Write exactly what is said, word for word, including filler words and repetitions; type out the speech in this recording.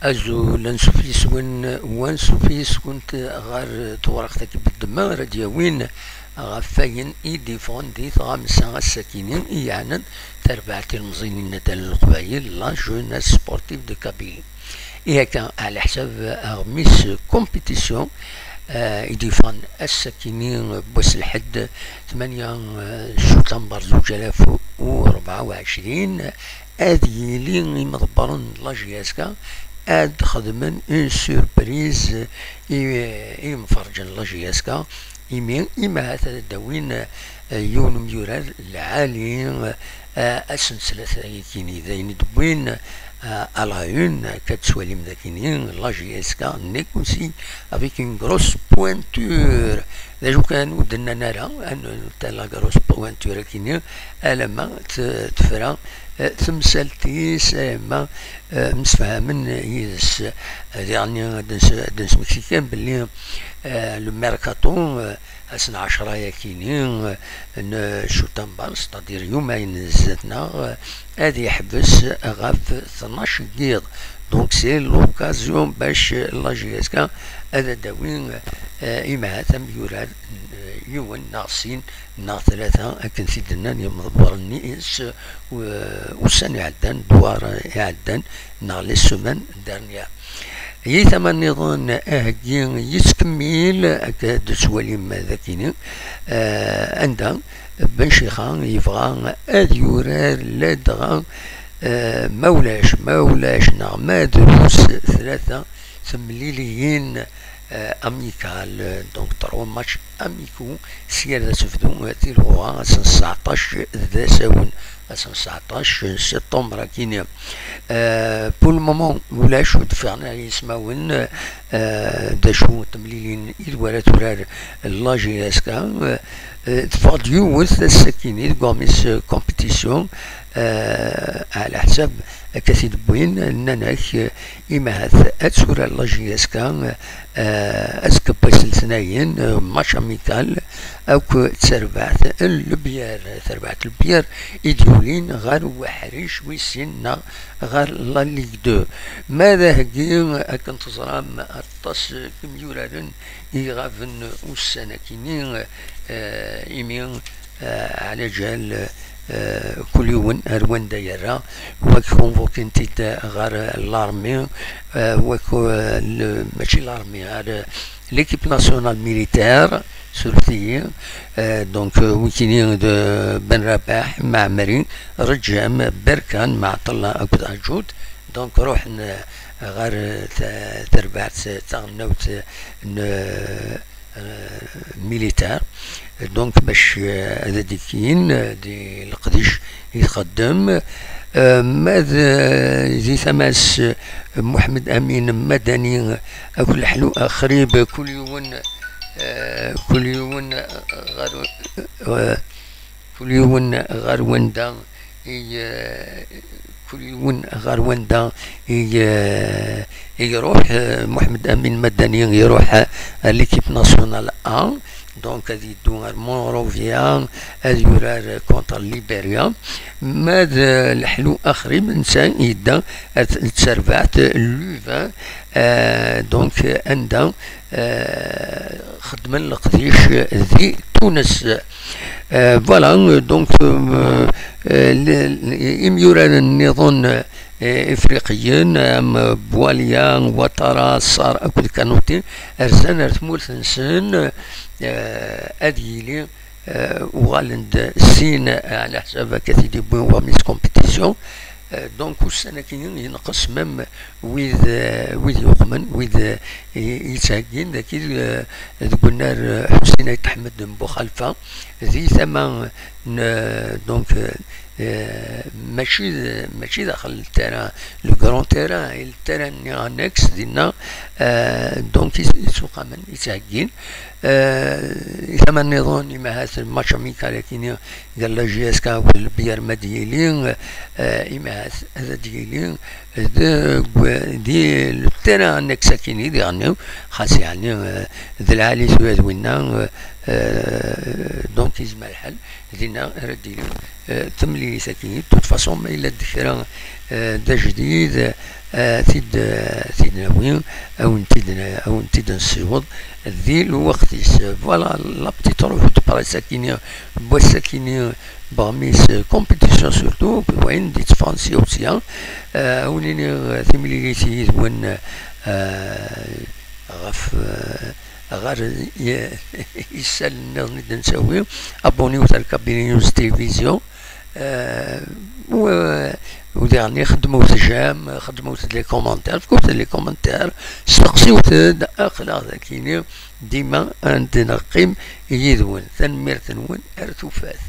Azul, ansuf yes-wen, wansuf yes-went ɣer tewraɣt-agi n ddemma ara d-yawin ɣef wayen i d-yeffɣen di tɣamsa ass-akini i yeɛnan tarbaɛt ilemẓiyen n Nadal n Leqbayel, la Jeunesse Sportive de Kabylie. Ihi akka, ɛla ḥsab aɣmis compétition, eh, i d-yeffɣen ass-akini n wass lḥedd, tmanya, eh, cutamber zuǧ alaf u rebɛa u ɛecrin, ad yili imḍebbren n la J S K ad xedmen une surprise i, i yimferǧen n la J S K, imi, imi ahat ad d-awin, eh, yiwen umyurar lɛali, eh, ass n ttlata-yakini, d ayen i d-wwin, eh, à la une, akka d-tettwalim dakini, la J S K négocie avec une grosse pointure. D acu kan, ur d-nnan ara, an-, ta la grosse pointure akini, alamma t-, tefra, eh, temsalt-is, alamma, eh, msefhamen yid-s. Eh, diɣen ad d-nes-, ad d-nesmekti kan belli, eh, le mercato, eh, ass n ɛecra yakini, eh, n cutamber, c'est-à-dire yumayen zdat-neɣ, eh, ad yeḥbes ɣef tnac n yiḍ. Donc c'est l'occasion bac la J S K ad d-tawi, eh, imahat amyurar, eh, yiwen neɣ sin neɣ tlata, akken t-id-nnan yimḍebbren-is, eh, ussan iɛeddan, ddwar iɛeddan, neɣ les semaines dernières. Di tama nniḍen, aheggi yettkemmil, akka d-tettwalim dakini, eh, anda Ben Chixa yebɣa ad yurar ladɣa, eh, ma ulac, ma ulac, neɣ ma drus tlata temliliyin, eh, amical, donc trois matchs amicaux, sya d asebdu, eh, tilɣuɣa, ass n tseɛṭac d asawen, ass n tseɛṭac septembre akini. Eh, pour le moment, ulac ur d-ffiɣen ara yismawen, eh, d acu temlilin i d wara turar la J S K, eh, teffeɣ-d yiwet ass-akini deg uɣmis, eh, compétition, eh, ɛla ḥsab akka t-id-wwin, nnan-ak, eh, imahat ad turar la J S K, eh, azekka n wass n letnayen, eh, match amical, akk d terbaɛt n Lebyar, terbaɛt n Lebyar i d-yulin ɣer uḥric wis sin neɣ ɣer la Ligue deux. Ma d aheggi, akken teẓram, aṭas n yimyuraren i iɣaben ussan-akini, eh, imi, eh, ɛla ǧal, eh, kul yiwen ar wanda yerra, wak convoquin-t-id ɣer l'armée, eh, wak, eh, le-, mačči l'armée, ar l'équipe nationale militaire, surfet-iyi, eh, donc, eh, wikini d Ben Rabaḥ, Maɛmeri, Reǧam, Berkan, Maɛṭella akked Aǧud, donc ruḥen, eh, ɣer, eh, ta-, terbaɛt, eh, taɣelnawt, eh, n, eh, militaire. Donc, bac, eh, ad d-ikkin, eh, di leqdic i txeddem. Eh, ma d, eh, di tama-s, eh, Muḥemmed Amin Madani, eh, akk leḥlu axrib, kul yiwen, eh, kul yiwen, eh, ɣer, eh, kul yiwen ɣer wanda i, eh, kul yiwen ɣer wanda i, eh, i iruḥ, eh, Muḥemmed Amin Madani iruḥ, eh, à l'équipe nationale A, donc ad yeddu ar Monrovia, ad yurar contre Liberia. Ma d, eh, leḥlu axrib, netta yedda ar t-, terbaɛt l'U vingt, eh, donc anda, eh, xeddmen leqdic di Tunes. Eh, voilà, donc, eh, eh, le-, le-, imyuraren nniḍen, eh, ifriqiyen, am Boualia, Ouattara, Sarr akked Kanouté, rzan ar tmurt-nsen, eh, ad yili, eh, uɣalen-d sin, eh, ɛla ḥsab akka t-id-yewwi wamis compétition. Eh, donc, ussan-agi yenqes même wid, eh, wid yuqmen, wid, eh, i, i yettheggin dagi, eh, deg unnar, eh, Ḥusin Ayt Ḥmed n Buxalfa, di tama n, eh, donc, eh, eh, mačči d, mačči daxel n terrain, le grand terrain, et le terrain-nni annexe, dinna, eh, donc, i, i yettuqamen, i yettheggin. Eh, di tama nniḍen, imahat match amical akini, gar la J S K akked Lebyar ma d-yili, eh, imahat ad d-yili deg, di le terrain annexe akini, diɣen, xas yeɛni, eh, d lɛali tura d winna, eh, Euh, donc yezmer lḥal dinna ara d-tili, euh, temlilit-agi. De toute façon, ma yella-d kra, euh, d ajdid, euh, tid, euh, tid nawi, a wen-t-id, a wen-t-id nessiweḍ di lweqt-is. Voilà, la petite revue de presse akini n wass-akini, euh, beɣmis, euh, compétition surtout, d wayen d-yetteffɣen sya u sya. Euh, a wen-iniɣ, euh, timlilit yid-wen, euh, ɣef, euh, ɣer y-, yisalen nniḍen i d-nettawi. Abonniwet ar Kabyle News Télévision. Euh, u, u diɣen xedmewt j'aime, xedmewt les commentaires, fkut les commentaires, steqsiwt-d, aql-aɣ dagi dima ad neqqim yid-wen. Tanemmirt-nwen, ar tufat.